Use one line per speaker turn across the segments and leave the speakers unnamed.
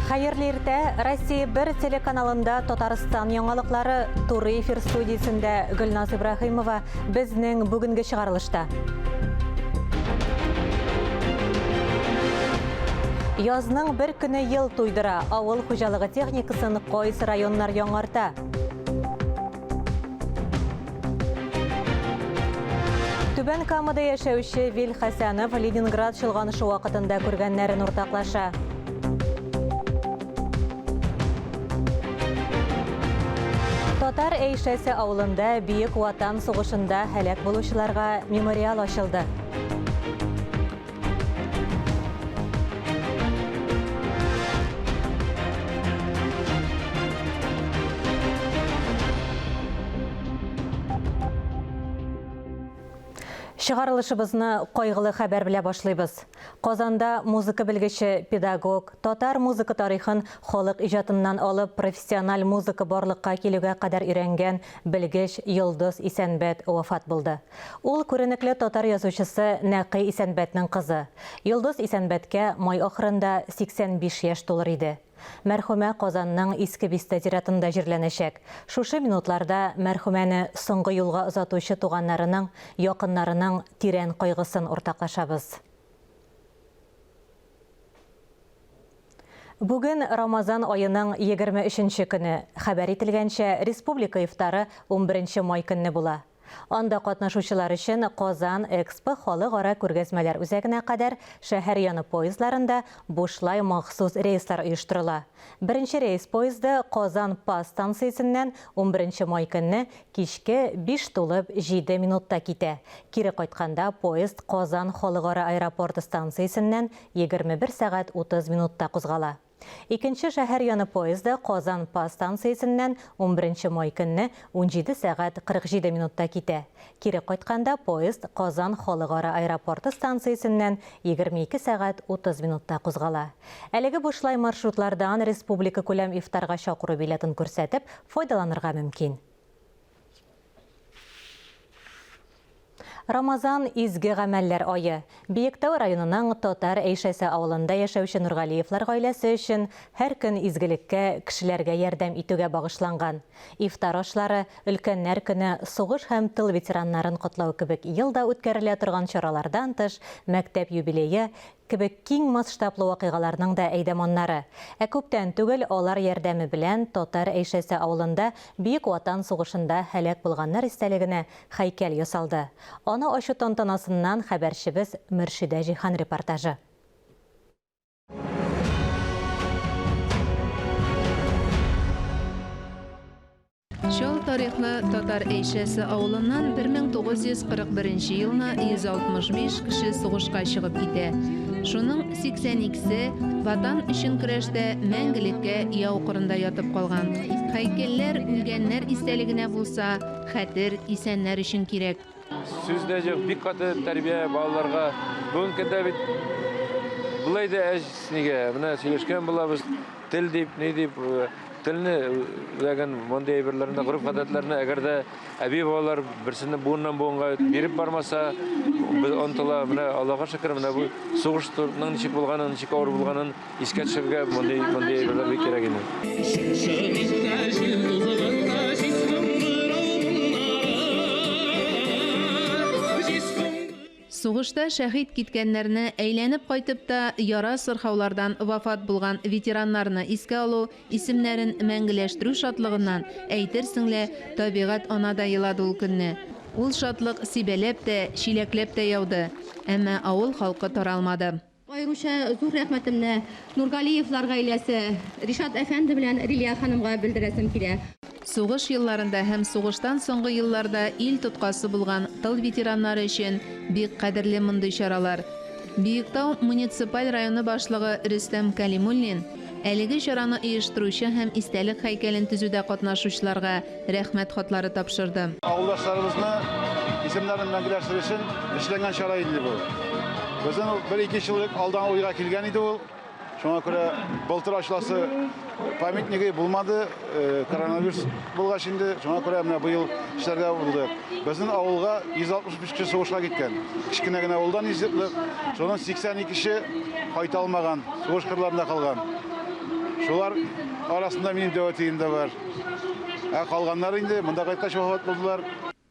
Хәерле иртә! Россия 1 телеканалында Татарстан яңалыклары туры эфир студиясендә Гөлназ Ибраһимова безнең бүгенге чыгарылышта. Язның бер көне ел туйдыра. Авыл хуҗалыгы техникасын кайсы районнар яңарта? Түбән Камада яшәүче Вил Хәсәнов Ленинград чолганышы вакытында күргәннәрен уртаклаша. Татар Әйшәсе авылында Бөек Ватан сугышында һәлак булучыларга мемориал ачылды. Чыгарылышыбызны кайгылы хәбәр белә башлыйбыз. Казанда музыка белгече, педагог, татар музыка тарихын халык иҗатыннан алып профессиональ музыка барлыкка килүгә кадәр өйрәнгән белгеч Йолдыз Исәнбәт вафат булды. Ул күренекле татар язучысы Нәкый Исәнбәтнең кызы. Йолдыз Исәнбәткә май ахырында 85 яшь тулыр иде. Мәрхүмә Казанның Иске бистә зиратында җирләнәчәк. Шушы минутларда мәрхүмәне соңгы юлга озатучы туганнарының, якыннарының тирән кайгысын уртаклашабыз. Бүген Рамазан аеның 23 нче көне. Хәбәр ителгәнчә, республика ифтары 11 май көнне була. Анда катнашучылар өчен Казан Экспо халыкара күргәзмәләр үзәгенә кадәр шәһәр яны поездларында бушлай махсус рейслар оештырыла. Беренче рейс поезды Казан Пас станциясеннән 11 май көнне кичке 5 тулып 7 минутта китә. Кире кайтканда поезд Казан халыкара аэропорты станциясеннән 21 сәгать 30 минутта кузгала. Икенче шәһәр яны поезды Казан Па станциясеннән 11 май көнне 17 сәгать 47 минутта китә. Кире кайтканда поезд Казан халыкара аэропорты станциясеннән 22 сәгать 30 минутта кузгала. Әлеге бушлай маршрутлардан республикакүләм ифтарга чакыру билетын күрсәтеп файдаланырга мөмкин. Рамазан, изге гамәлләр ае. Биектау районының Татар Әйшәсе авылында яшәүче Нургалиевлар гаиләсе өчен һәр көн изгелеккә, кешеләргә ярдәм итүгә багышланган. Ифтар ашлары, Өлкәннәр көне, сугыш һәм тыл ветераннарын котлау кебек ел да үткәрелә торган чаралардан тыш, мәктәп юбилее, Кебек киң масштаблы вакыйгаларның да әйдаманнары. Ә күптән түгел алар ярдәме белән Татар Әйшәсе авылында Бөек Ватан сугышында һәлак булганнар истәлегенә һәйкәл ясалды. Аны ачу тантанасыннан хәбәрчебез Мөршидә Җиһан репортажы.
Чал тарихлы Татар Әйшәсе авылыннан 1941 елны 165 кеше сугышка чыгып китә. Шуның 82-се Ватан өчен көрәштә мәңгелеккә яу кырында ятып калган. Һәйкәлләр үлгәннәр истәлегенә булса, хәтер исәннәр өчен кирәк.
Сүз дә юк, бик каты тәрбия балаларга. Бүгенге көндә бит болай да әз нигә, менә сөйләшкән булабыз, тел дип, ни дип, телне ләкин мондый әйберләрне, гореф-гадәтләрне әгәр дә әби-бабалар берсеннән буыннан буынга биреп бармаса, без онытыла. Менә Аллага шөкер, менә бу сугышның ничек булганын, ничек авыр булганын искә төшерергә мондый мондый әйберләр бик кирәк инде.
Сугышта шәһит киткәннәрне, әйләнеп кайтып та яра-сырхаулардан вафат булган ветераннарны искә алу, исемнәрен мәңгеләштерү шатлыгыннан, әйтерсең лә, табигать-ана да елады ул көнне. Ул шатлык сибәләп тә, чиләкләп тә яуды. Әмма авыл халкы таралмады.
Аеруча зур рәхмәтемне Нургалиевлар гаиләсе, Ришат әфәнде белән Рилия ханымга белдерәсем килә.
Сугыш елларында һәм сугыштан соңгы елларда ил тоткасы булган тыл ветераннары өчен бик кадерле мондый чаралар. Биектау муниципаль районы башлыгы Рөстәм Кәлимуллин әлеге чараны оештыручы һәм истәлек һәйкәлен төзүдә катнашучыларга Рәхмәт хатлары тапшырды.
Авылдашларыбызны исемнәрен мәңгеләштерү өчен эшләнгән чара иде бу. Безнең бер-ике ел элек алдан уйга килгән иде ул. Шуңа күрә былтыр ачыласы памятнигы булмады, коронавирус булгач инде, шуңа күрә менә быел эшләргә булдык. Безнең авылга 165 кеше сугышка киткән. Кечкенә генә авылдан 100 шуның 82 кеше кайта алмаган, сугыш кырларында калган. Шулар арасында минем дәү әтием дә бар. Ә калганнары инде монда кайткач вафат булдылар.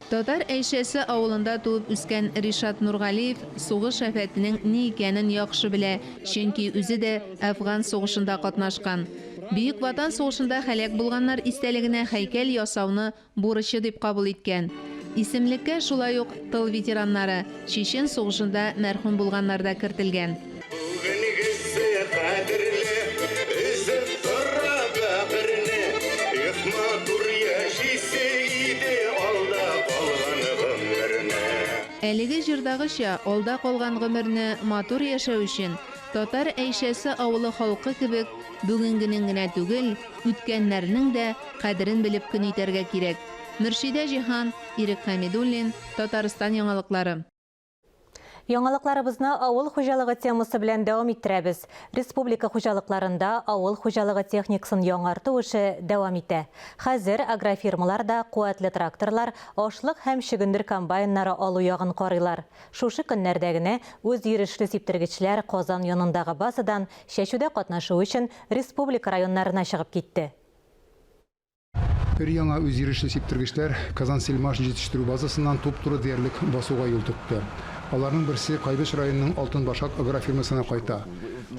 Татар Әйшәсе авылында туып үскән Ришат Нургалиев сугыш афәтенең ни икәнен яхшы белә, чөнки үзе дә Әфган сугышында катнашкан. Бөек Ватан сугышында һәлак булганнар истәлегенә һәйкәл ясауны бурычы дип кабул иткән. Исемлеккә шулай ук тыл ветераннары, Чечен сугышында мәрхүм булганнар да кертелгән.
Бүгенгесе кадерле, өзеп тора бәгырьне. Эх, матур яшисе иде алда калган гомерне.
Әлеге җырдагыча, алда калган гомерне матур яшәү өчен, Татар Әйшәсе авылы халкы кебек, бүгенгенең генә түгел, үткәннәрнең дә кадерен белеп көн итәргә кирәк. Мөршидә Җиһан, Ирек Хәмидуллин, Татарстан яңалыклары.
Яңалыкларыбызны авыл хуҗалыгы темасы белән дәвам иттерәбез. Республика хуҗалыкларында авыл хуҗалыгы техникасын яңарту эше дәвам итә. Хәзер агрофирмаларда куәтле тракторлар, ашлык һәм чөгендер комбайннары алу ягын карыйлар. Шушы көннәрдә генә үзйөрешле сиптергечләр Казан янындагы базадан чәчүдә катнашу өчен республика районнарына чыгып китте.
Өр-яңа үзйөрешле сиптергечләр Казансельмаш җитештерү базасыннан туп-туры диярлек басуга юл тотты. Аларның берсе Кайбыч районының Алтын башак агрофирмасына кайта.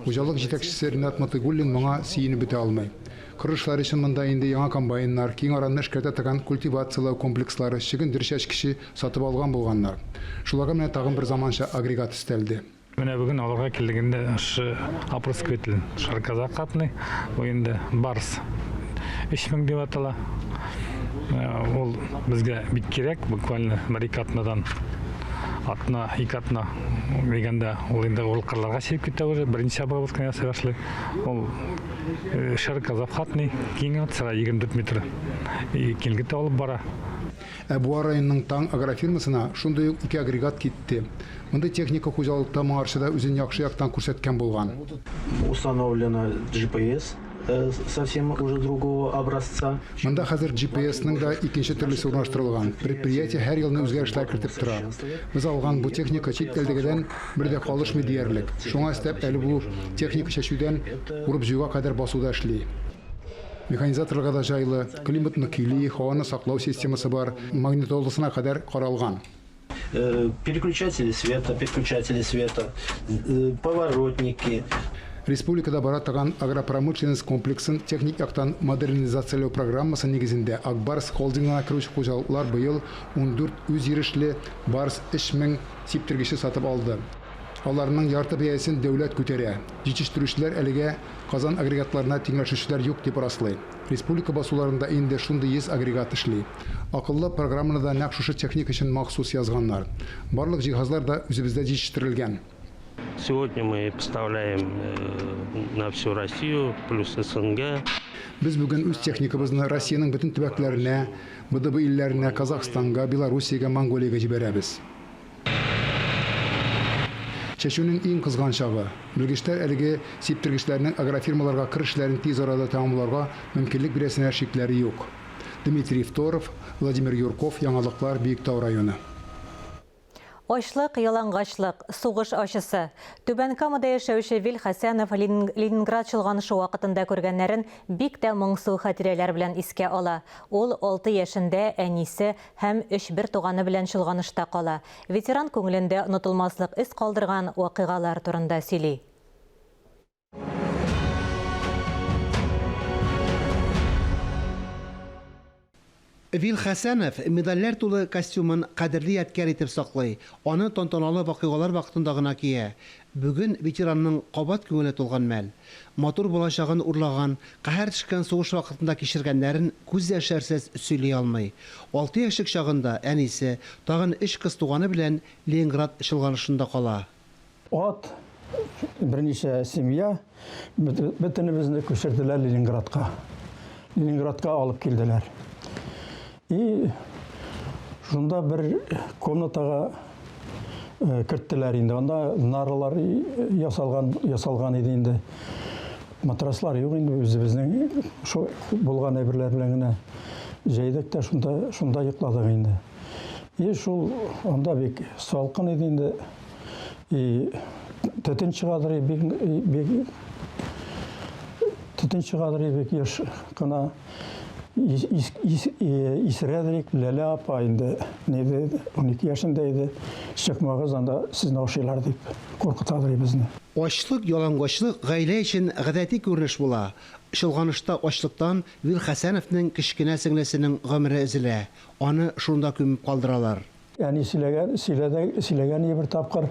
Хуҗалык җитәкчесе Ринат Мотыйгуллин моңа сөенеп бетә алмый. Кыр эшләре өчен монда инде яңа комбайннар, киң аранны эшкәртә торган культивацияләү комплекслары, чөгендер чәчкече сатып алган булганнар. Шуларга менә тагын бер заманча агрегат өстәлде.
Менә бүген алырга килдек инде шушы опрыскиватель широкозакатный, бу инде Барс 3000 дип атала. Ул безгә бик кирәк, буквально бер-ике атнадан, атна, ике атна дигәндә ул инде ул кырларга чыгып китә уже, беренче обработка ясый башлый. Ул широкозапхатный, киң атсыра 24 метр киңлектә алып бара.
Ә Буа районының Таң агрофирмасына шундый ук ике агрегат китте. Мондый техника хуҗалыкта моңарчы да үзен яхшы яктан күрсәткән булган.
Установлено GPS совсем уже другого образца.
Монда хәзер GPS-ның да икенче төрлесе урнаштырылган. Предприятие һәр елны үзгәрешләр кертеп тора. Без алган бу техника чит илдәгедән бер дә калышмый диярлек. Шуңа өстәп әле бу техника чәчүдән урып-җыюга кадәр басуда эшли. Механизаторларга да җайлы, климатны көйли, һаваны саклау системасы бар, магнитоласына кадәр каралган.
Переключатели света, переключатели света, поворотники.
Республикада бара торган агропромышленность комплексын техник яктан модернизацияләү программасы нигезендә Ак Барс холдингына керүче хуҗалыклар быел 14 үзйөрешле Барс 3000 сиптергече сатып алды. Аларның ярты бәясен дәүләт күтәрә. Җитештерүчеләр әлегә Казан агрегатларына тиңләшүчеләр юк дип раслый. Республика басуларында инде шундый 100 агрегат эшли. Акыллы программаны да нәкъ шушы техника өчен махсус язганнар. Барлык җиһазлар да үзебездә җитештерелгән.
Сегодня мы поставляем на всю Россию, плюс СНГ.
Без бүген үз техникабызны Россиянең бөтен төбәкләренә, БДБ илләренә, Казахстанга, Белоруссиягә, Монголиягә җибәрәбез. Чәчүнең иң кызган чагы. Белгечләр әлеге сиптергечләрнең агрофирмаларга кыр эшләрен тиз арада тәмамларга мөмкинлек бирәсенә шикләре юк. Дмитрий Второв, Владимир Юрков, Яңалыклар, Биектау районы.
Ачлык, ялангачлык, сугыш ачысы. Түбән Камада яшәүче Вил Хәсәнов Ленинград чолганышы вакытында күргәннәрен бик тә моңсу хатирәләр белән искә ала. Ул 6 яшендә әнисе һәм өч бер туганы белән чолганышта кала. Ветеран күңелендә онытылмаслык эз калдырган вакыйгалар турында сөйли.
Вил Хәсәнов медальләр тулы костюмын кадерле ядкәр итеп саклый. Аны тантаналы вакыйгалар вакытында гына кия. Бүген ветеранның кабат күңеле тулган мәл. Матур балачагын урлаган, каһәр төшкән сугыш вакытында кичергәннәрен күз яшьләрсез сөйли алмый. 6 яшьлек чагында әнисе, тагын өч кыз туганы белән Ленинград чолганышында кала.
Ат, берничә семья, бөтенебезне күчерделәр Ленинградка. Ленинградка алып килделәр. И шунда бер комнатага керттеләр инде. Анда наралар ясалган, ясалган иде инде. Матраслар юк инде, үзебезнең шул булган әйберләр белән генә җәйдек тә шунда, шунда йокладык инде. И шул анда бик салкын иде инде. И төтен чыгадыр, бик, бик төтен чыгадыр, бик еш кына исерәдер. Ләлә апа инде нидә, 12 яшендә иде. Чыкмагыз анда, сезне ашыйлар дип куркытадыр безне.
Ачлык, ялангачлык гаилә өчен гадәти күренеш була. Чолганышта ачлыктан Вил Хәсәновның кечкенә сеңлесенең гомере өзелә. Аны шунда күмеп калдыралар.
Әни сөйләгән, сөйләде, сөйләгән иде бер тапкыр.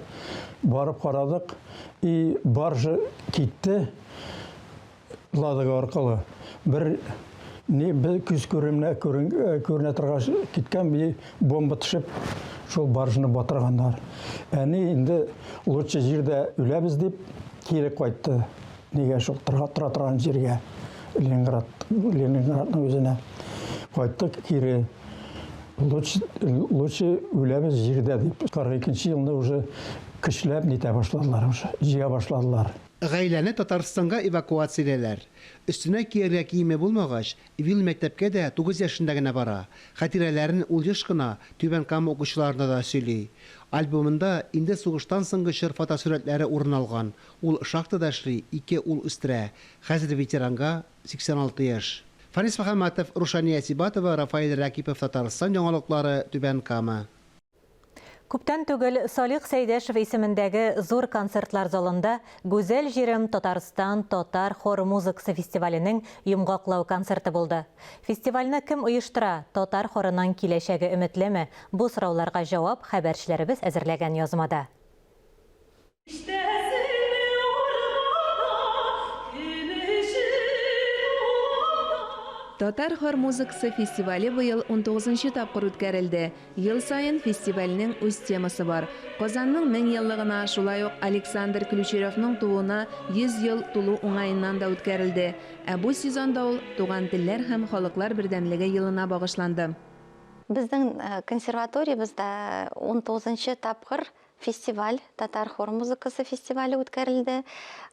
Барып карадык, и баржа китте Ладога аркылы. Бер ни бер күз күременә күрен, күренә торгач киткән, и бомба төшеп, шул баржаны батырганнар. Әни инде лучше җирдә үләбез дип кире кайтты. Нигә шул тора, тора торган җиргә, Ленинград, Ленинградның үзенә кайттык кире. Лучше, лучше үләбез җирдә дип. 42 елны уже көчләп нитә башладылар уже, җыя башладылар.
Гаиләне Татарстанга эвакуациялиләр. Өстенә кияргә киеме булмагач, Вил мәктәпкә дә 9 яшендә генә бара. Хатирәләрен ул еш кына Түбән Кама укучыларына да сөйли. Альбомында инде сугыштан соңгы чор фотосурәтләре урын алган. Ул шахтада эшли, ике ул үстерә. Хәзер ветеранга 86 яшь. Фанис Мөхәммәтов, Рушания Сибатова, Рафаэль Рәкипов, Татарстан яңалыклары, Түбән Кама.
Күптән түгел Салих Сәйдәшев исемендәге зур концертлар залында Гүзәл җирем Татарстан татар хор музыкасы фестиваленең йомгаклау концерты булды. Фестивальне кем оештыра, татар хорының киләчәге өметлеме? Бу сорауларга җавап хәбәрчеләребез әзерләгән язмада.
Татар хор музыкасы фестивале быел унтугызынчы тапкыр үткәрелде. Ел саен фестивальнең үз темасы бар. Казанның 1000 еллыгына, шулай ук Александр Ключеревның тууына 100 ел тулу уңаеннан да үткәрелде. Ә бу сезонда ул Туган телләр һәм халыклар бердәмлеге елына багышланды.
Безнең консерваториябездә унтугызынчы тапкыр фестиваль, татар хор музыкасы фестивале үткәрелде.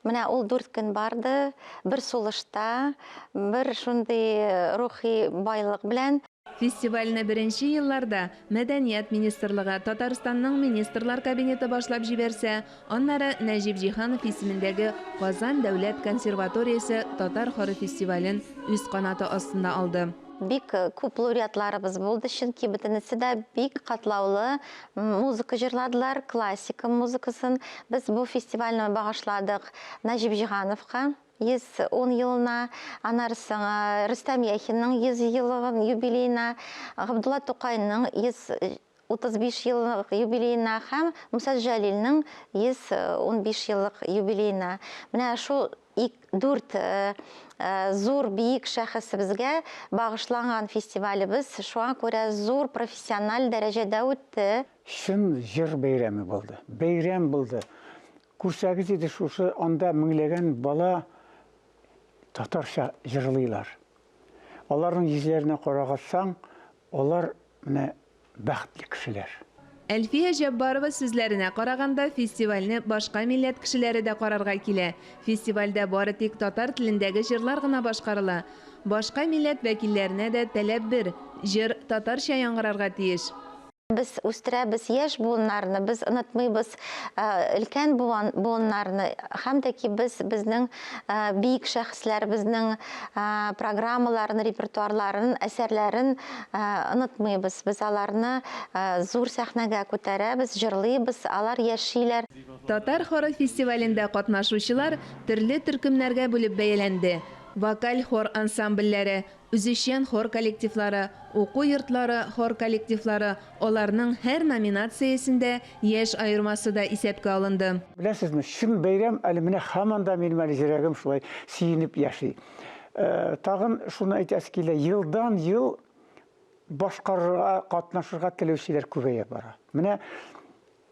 Менә ул 4 көн барды, бер сулышта, бер шундый рухи байлык белән.
Фестивальне беренче елларда Мәдәният министрлыгы, Татарстанның Министрлар Кабинеты башлап җибәрсә, аннары Нәҗип Җиһанов исемендәге Казан дәүләт консерваториясе татар хоры фестивален үз канаты астына алды.
Бик күп лауреатларыбыз булды, чөнки бөтенесе дә бик катлаулы музыка җырладылар, классика музыкасын. Без бу фестивальне багышладык Нәҗип Җиһановка 110 елына, аннары соң Рөстәм Яхинның 100 еллыгын юбилеена, Габдулла Тукайның 135 еллык юбилеена һәм Муса Җәлилнең 115 еллык юбилеена. Менә шул дүрт зур биек шәхесебезгә багышланган фестивалебез шуңа күрә зур профессиональ дәрәҗәдә үтте.
Чын җыр бәйрәме булды. Бәйрәм булды. Күрсәгез иде шушы анда меңләгән бала татарча җырлыйлар. Аларның йөзләренә карагатсаң, алар менә бәхетле кешеләр.
Әлфия Җәббарова сүзләренә караганда, фестивальне башка милләт кешеләре дә карарга килә. Фестивальдә бары тик татар телендәге җырлар гына башкарыла. Башка милләт вәкилләренә дә таләп бер, җыр татарча яңгырарга тиеш.
Без үстерәбез яшь буыннарны, без онытмыйбыз өлкән буыннарны һәм дә ки без безнең биек шәхесләребезнең программаларын, репертуарларын, әсәрләрен онытмыйбыз. Без аларны зур сәхнәгә күтәрәбез, җырлыйбыз, алар яшиләр.
Татар хоры фестивалендә катнашучылар төрле төркемнәргә бүлеп бәяләнде. Вокаль хор ансамбльләре, үзешчән хор коллективлары, уку йортлары хор коллективлары, аларның һәр номинациясендә яшь аермасы да исәпкә алынды.
Беләсезме, чын бәйрәм әле менә һаман да минем әле йөрәгем шулай сөенеп яши. Тагын шуны әйтәсе килә, елдан-ел башкарырга, катнашырга теләүчеләр күбәя бара. Менә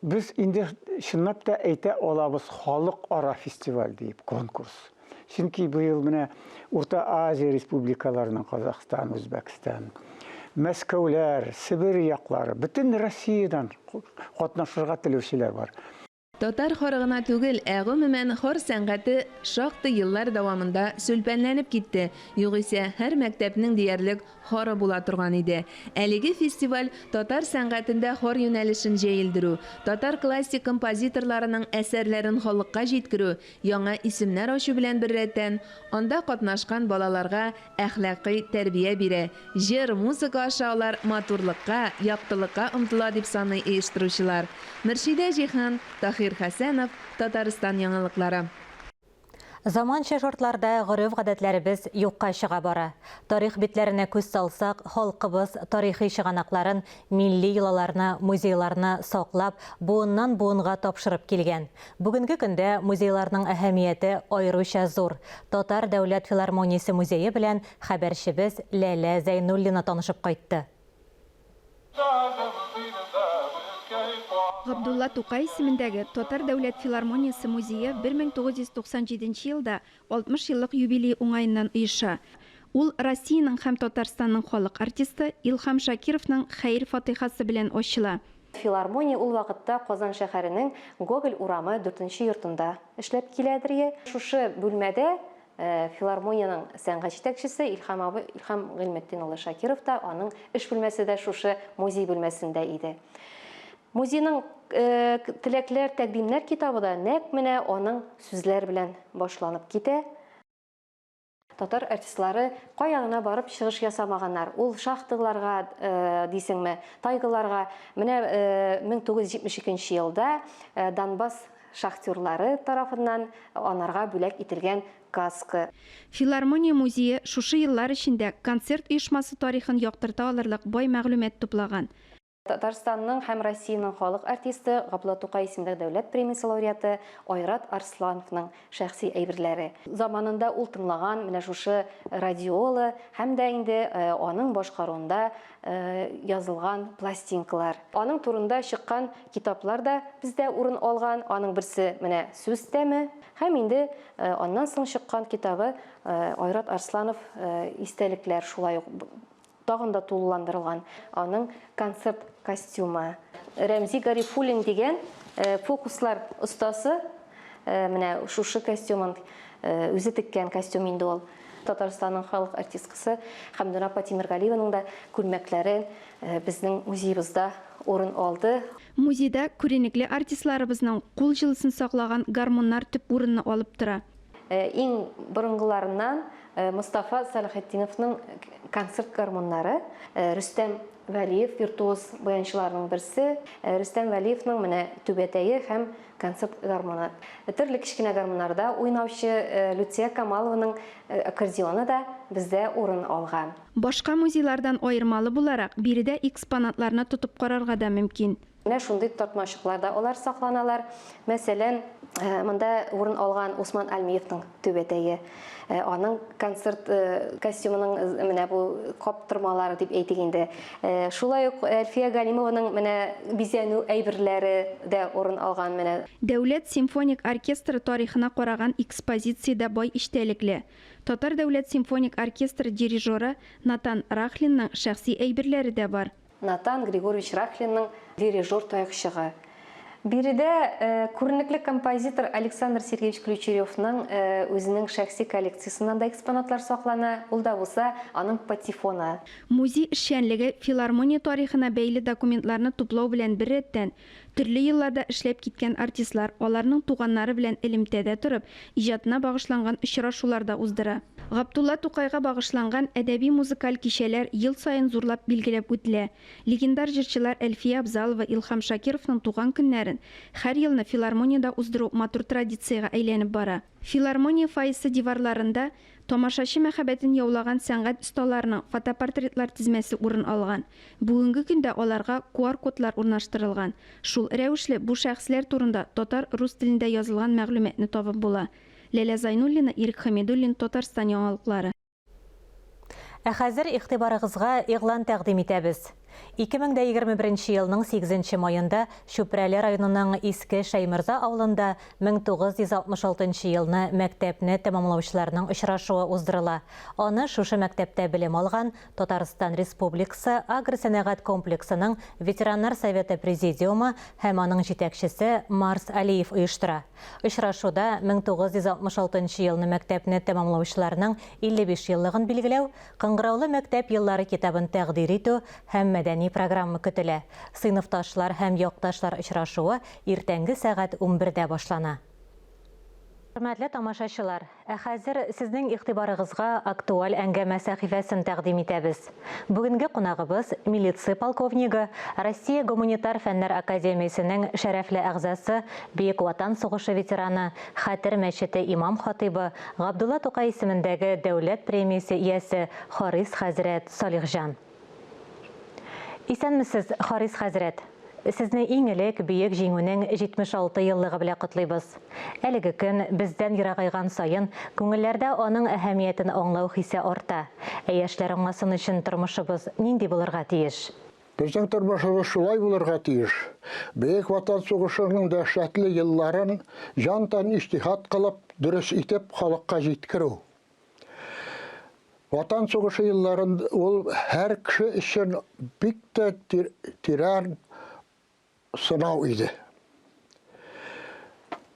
без инде чынлап та әйтә алабыз халыкара фестиваль диеп, конкурс. Чөнки быел менә Урта Азия республикаларының Казахстан, Үзбәкстан, Мәскәүләр, Себер яклары, бөтен Россиядән катнашырга теләүчеләр бар.
Татар хоры гына түгел, ә гомумән хор сәнгате шактый еллар дәвамында сүлпәнләнеп китте, югыйсә һәр мәктәпнең диярлек хоры була торган иде. Әлеге фестиваль татар сәнгатендә хор юнәлешен җәелдерү, татар классик композиторларының әсәрләрен халыкка җиткерү, яңа исемнәр ачу белән беррәттән, анда катнашкан балаларга әхлакый тәрбия бирә, Җыр, музыка аша алар матурлыкка, яктылыкка омтыла, дип саный оештыручылар. Мөршидә Җиһан, Таһир Хәсәнов, Татарстан яңалыклары.
Заманча шартларда гореф-гадәтләребез юкка чыга бара. Тарих битләренә күз салсак, халкыбыз тарихи чыганакларын, милли йолаларны, музейларны саклап, буыннан-буынга тапшырып килгән. Бүгенге көндә музейларның әһәмияте аеруча зур. Татар дәүләт филармониясе музее белән Хәбәрчебез Ләлә Зәйнуллина танышып кайтты.
Габдулла Тукай исемендәге Татар дәүләт филармониясе музее 1997 елда 60 еллык юбилее уңаеннан оеша. Ул Россиянең һәм Татарстанның халык артисты Илһам Шакировның хәер-фатыйхасы белән ачыла.
Филармония ул вакытта Казан шәһәренең Гоголь урамы дүртенче йортында эшләп киләдер. Шушы бүлмәдә Филармониянең сәнгать җитәкчесе Илһам абый Илһам Гыйльметдин улы Шакиров та, аның эш бүлмәсе дә шушы музей бүлмәсендә иде. Музейның Теләкләр, тәкъдимнәр китабы да нәкъ менә аның сүзләр белән башланып китә. Татар артистлары кая гына барып чыгыш ясамаганнар. Ул шахталарга дисеңме, тайгаларга. Менә 1972 елда Донбасс Шахтерлары тарафыннан анарга бүләк ителгән каска.
Филармония музее шушы еллар эчендә концерт оешмасы тарихын яктырта алырлык бай мәгълүмат туплаган.
Татарстанның һәм Россиянең халык артисты, Габдулла Тукай исемендәге дәүләт премиясе лауреаты Айрат Арслановның шәхси әйберләре. Заманында ул тыңлаган менә шушы радиола һәм дә инде аның башкаруында язылган пластинкалар. Аның турында чыккан китаплар да бездә урын алган. Аның берсе менә Сүз тәме һәм инде аннан соң чыккан китабы Айрат Арсланов истәлекләр шулай ук тагын да тулыландырылган. Аның концерт костюмы. Рәмзи Гарифуллин дигән фокуслар остасы менә шушы костюмын үзе теккән костюм инде ул. Татарстанның халык артисткасы Хәмдүнә апа Тимергалиеваның да күлмәкләре безнең музеебызда урын алды.
Музейда күренекле артистларыбызның кул җылысын саклаган гармуннар төп урынны алып тора.
Иң борынгыларыннан Мостафа Сәлахетдиновның концерт гармуннары, Рөстәм Вәлиев, виртуоз баянчыларның берсе, Рөстәм Вәлиевның менә түбәтәе һәм концерт гармуны. Төрле кечкенә гармуннарда уйнаучы Люция Камалованың аккордеоны да бездә урын алган.
Башка музейлардан аермалы буларак, биредә экспонатларны тотып карарга да мөмкин.
Менә шундый тартмачыкларда алар сакланалар. Мәсәлән, монда урын алган Усман Альмиевның түбәтәе, аның концерт костюмының менә бу каптырмалары дип әйтик инде. Шулай ук Әлфия Галимованың менә бизәнү әйберләре дә урын алган менә.
Дәүләт симфоник оркестры тарихына караган экспозиция дә бай эчтәлекле. Татар дәүләт симфоник оркестры дирижеры Натан Рахлинның шәхси әйберләре дә бар.
Натан Григорьевич Рахлинның дирижер таякчыгы. Биредә күренекле композитор Александр Сергеевич Ключеревның үзенең шәхси коллекциясеннән дә экспонатлар саклана, ул да булса аның патефоны.
Музей эшчәнлеге филармония тарихына бәйле документларны туплау белән беррәттән, Төрле елларда эшләп киткән артистлар, аларның туганнары белән элемтәдә торып, иҗатына багышланган очрашулар да уздыра. Габдулла Тукайга багышланган әдәби-музыкаль кичәләр ел саен зурлап билгеләп үтелә. Легендар җырчылар Әлфия Абзалова, Илһам Шакировның туган көннәрен һәр елны филармониядә уздыру матур традициягә әйләнеп бара. Филармония фойесы диварларында тамашачы мәхәббәтен яулаган сәнгать осталарының фотопортретлар тезмәсе урын алган. Бүгенге көндә аларга QR-кодлар урнаштырылган. Шул рәвешле бу шәхесләр турында татар, рус телендә язылган мәгълүматны табып була. Ләлә Зайнуллина, Ирек Хәмидуллин, Татарстан яңалыклары.
Ә хәзер игътибарыгызга игълан тәкъдим итәбез. 2021 елның 8 маенда Чүпрәле районының Иске Шәйморза авылында 1966 елны мәктәпне тәмамлаучыларның очрашуы уздырыла. Аны шушы мәктәптә белем алган Татарстан Республикасы агросәнәгать комплексының Ветераннар советы президиумы һәм аның җитәкчесе Марс Алиев оештыра. Очрашуда 1966 елны мәктәпне тәмамлаучыларның 55 еллыгын билгеләү, Кыңгыраулы мәктәп еллары китабын тәкъдир итү һәм мәдәни программа көтелә. Сыйныфташлар һәм якташлар очрашуы иртәнге сәгать унбердә башлана. Хөрмәтле тамашачылар, ә хәзер сезнең игътибарыгызга актуаль әңгәмә сәхифәсен тәкъдим итәбез. Бүгенге кунагыбыз, милиция полковнигы, Россия гуманитар фәннәр академиясенең шәрәфле әгъзасы, Бөек Ватан сугышы ветераны, Хәтер мәчете имам-хатыйбы, Габдулла Тукай исемендәге дәүләт премиясе иясе Харис хәзрәт Салихҗан. Исәнмесез, Харис хәзрәт! Сезне иң элек Бөек Җиңүнең 76 еллыгы белә котлыйбыз. Әлеге көн бездән ерагайган саен, күңелләрдә аның әһәмиятен аңлау хисе арта. Ә яшьләр аңласын өчен тормышыбыз нинди булырга тиеш?
Безнең тормышыбыз шулай булырга тиеш. Бөек Ватан сугышының дәһшәтле елларын җан-тән иҗтиһад кылып, дөрес итеп халыкка җиткерү. Ватан сугышы елларын ул һәр кеше өчен бик тә тирән сынау иде.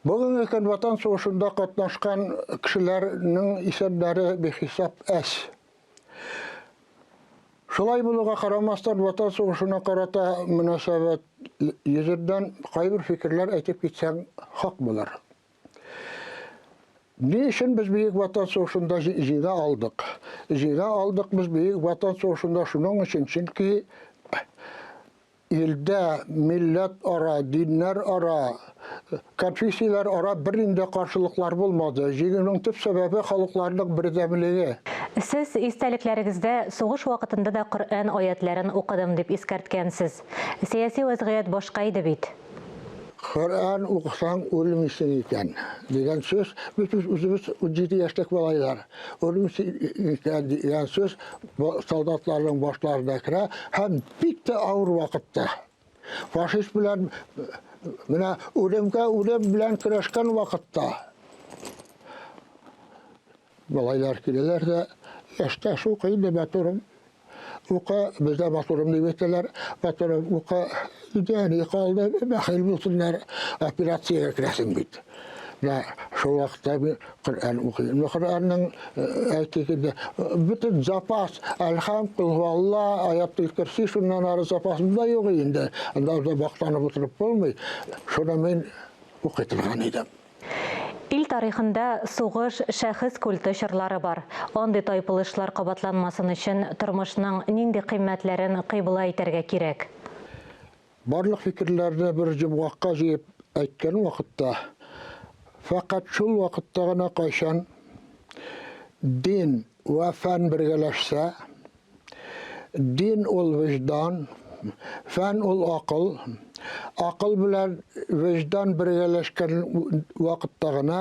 Бүгенге көн Ватан сугышында катнашкан кешеләрнең исемнәре бихисап әз. Шулай булуга карамастан, Ватан сугышына карата мөнәсәбәт йөзеннән кайбер фикерләр әйтеп китсәң, хак булыр. Ни өчен без Бөек Ватан сугышында җиңә алдык? Җиңә алдык без Бөек Ватан сугышында шуның өчен, чөнки Илдә милләт ара, диннәр ара, конфессияләр ара бернинди каршылыклар булмады. Җиңүнең төп сәбәбе халыкларның бердәмлеге.
Сез истәлекләрегездә сугыш вакытында да Коръән аятьләрен укыдым дип искәрткәнсез. Сәяси вәзгыять башка иде бит.
Коръән укысаң үлмисең икән, дигән сүз, без үзебез 17 яшьлек малайлар, үлмисең икән дигән сүз солдатларның башларына керә һәм бик тә авыр вакытта фашист белән менә үлемгә үлем белән көрәшкән вакытта малайлар киләләр дә, яшьтәш укый инде матурым, Укы, бездә матурым дип әйтәләр. Матурым, укы, өйдә әни калды, бәхил булсыннар, операциягә керәсең бит. Менә шул вакытта мин Коръән укыйм. Ну, Коръәннең әйтик инде, бөтен запас, Әлхәм, Кул Алла, Аятул Көрси, шуннан ары запасым да юк инде. Анда да мактанып утырып булмый. Шуны мин укый торган идем.
Ил тарихында сугыш, шәхес культы чорлары бар. Андый тайпылышлар кабатланмасын өчен тормышның нинди кыйммәтләрен кыйбла итәргә кирәк?
Барлык фикерләрне бер йомгакка җыеп әйткән вакытта, фәкать шул вакытта гына кайчан дин вә фән бергәләшсә, Дин ул вөҗдан, фән ул акыл. Акыл белән вөҗдан бергәләшкән вакытта гына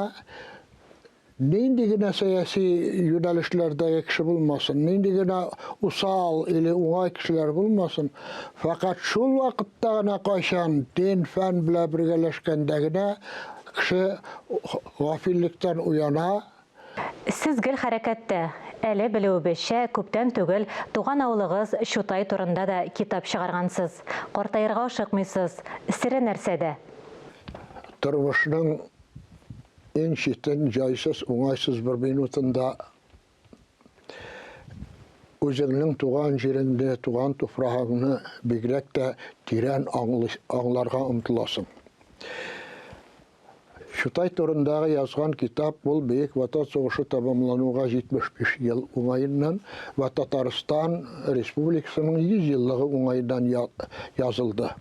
нинди генә сәяси юнәлешләрдәге кеше булмасын, нинди генә усал или уңай кешеләр булмасын, фәкать шул вакытта гына кайчан дин, фән белән бергәләшкәндә генә кеше гафиллектән уяна.
Сез гел хәрәкәттә. Әле, белүебезчә, күптән түгел туган авылыгыз Чутай турында да китап чыгаргансыз. Картаерга ашыкмыйсыз. Сере нәрсәдә?
Тормышның иң читен, җайсыз, уңайсыз бер минутында үзеңнең туган җиреңне, туган туфрагыңны бигрәк тә тирән аңларга омтыласың. Чутай турындагы язган китап ул Бөек Ватан сугышы тәмамлануга 75 ел уңаеннан вә Татарстан Республикасының 100 еллыгы уңаеннан язылды.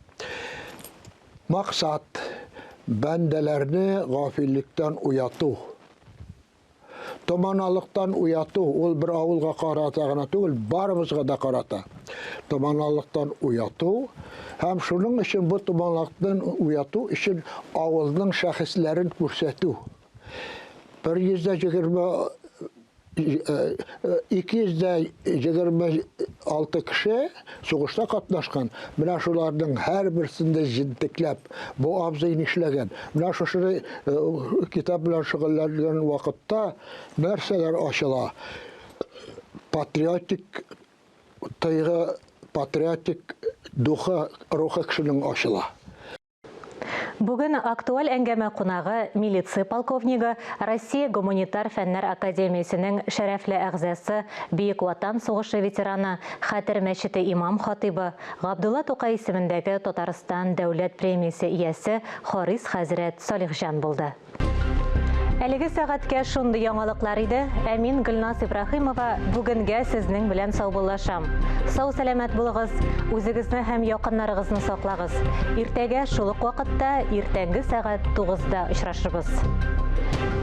Максат, бәндәләрне гафиллектән уяту. Томаналыктан уяту, ул бер авылга карата гына түгел, барыбызга да карата. Томаналыктан уяту һәм шуның өчен бу томаналыктан уяту өчен авылның шәхесләрен күрсәтү. 120 226 156 кеше сугышта катнашкан. Менә шуларның һәрберсен дә җентекләп, бу абзый нишләгән? Менә шушы китап белән шөгыльләнгән вакытта нәрсәләр ачыла? Патриотик тойгы, патриотик духы, рухы кешенең ачыла.
Бүген актуаль әңгәмә кунагы, милиция полковнигы, Россия гуманитар фәннәр академиясенең шәрәфле әгъзасы, Бөек Ватан сугышы ветераны, Хәтер мәчете имам-хатыйбы, Габдулла Тукай исемендәге Татарстан дәүләт премиясе иясе Харис хәзрәт Салихҗан булды. Әлеге сәгатькә шундый яңалыклар иде. Ә мин Гөлназ Ибраһимова бүгенгә сезнең белән саубуллашам. Сау-сәламәт булыгыз, үзегезне һәм якыннарыгызны саклагыз. Иртәгә шул ук вакытта, иртәнге сәгать 9-да очрашырбыз.